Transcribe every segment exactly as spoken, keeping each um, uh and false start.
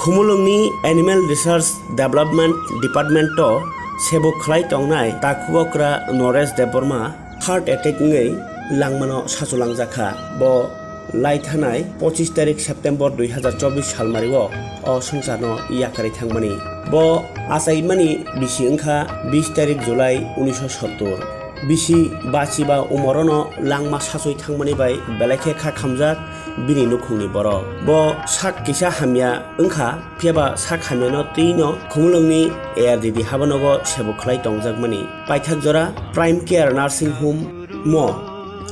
Khumulwngni Animal Research Development Department-o sebo khlai tongnai takhuk okra Noresh Debbarma heart attack wngwi langmano sachulangjak kha. Bo lai thanai pochis tarik September dui hazar chobbish salmario o swngcharno yakarwi thangmani. Bo achaimani bisi wngkha bis tarik July unisho sottor. Bisi bachiba umorono langma sachwi thangmani bai belai khe kha khamjak bini nukhungni borok. Bo sak kisa hamya wngkha, phiyaba sak hamyano twino Khumulwngni A R D D habanogo sebo khlai tongjakmani. Paithak jora Prime Care Nursing Home mo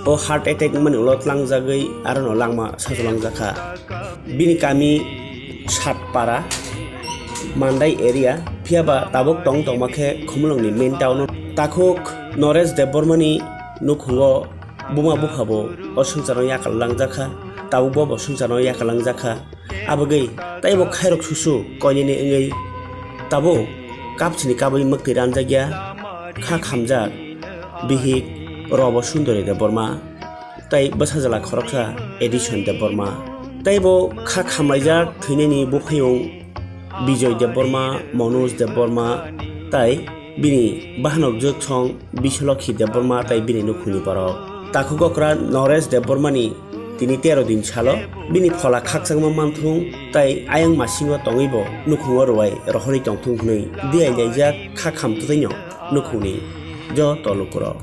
o heart attack wngmani ulo tlangjagwi arono langma sachulangjak kha. Bini kami Satpara, Mandai area, phiyaba tabuk tong tongma khe Khumulwngni main town-o. Takhuk Noresh Debbarmani nukhungo buma buphabo o swngcharno yakal langjak kha, tabuk bo bo swngcharno yakal langjak kha. Abagwi teibo khairok susu koinene wngwi tabuk kapsini kabwi mwktwi ranjakya kha khamjak bihik Robo Sundori Debbarma tei bwsajwla khoroksa Edison Debbarma. Teibo kha khamlaijak thwinani buphayung Bijoy Debbarma, Manoj Debbarma tei bini bahanok jwksong Bisolokhi Debbarma tei bini nukhungni borok. Takhuk okra Noresh Debbarmani tini tero din salo bini phola khakchangma manthung tei ayang masingo tongwibo nukhungo rwai rohorwi tongthung hwnwi diai laijak kha khamtwtwino nukhungni joto lukurok.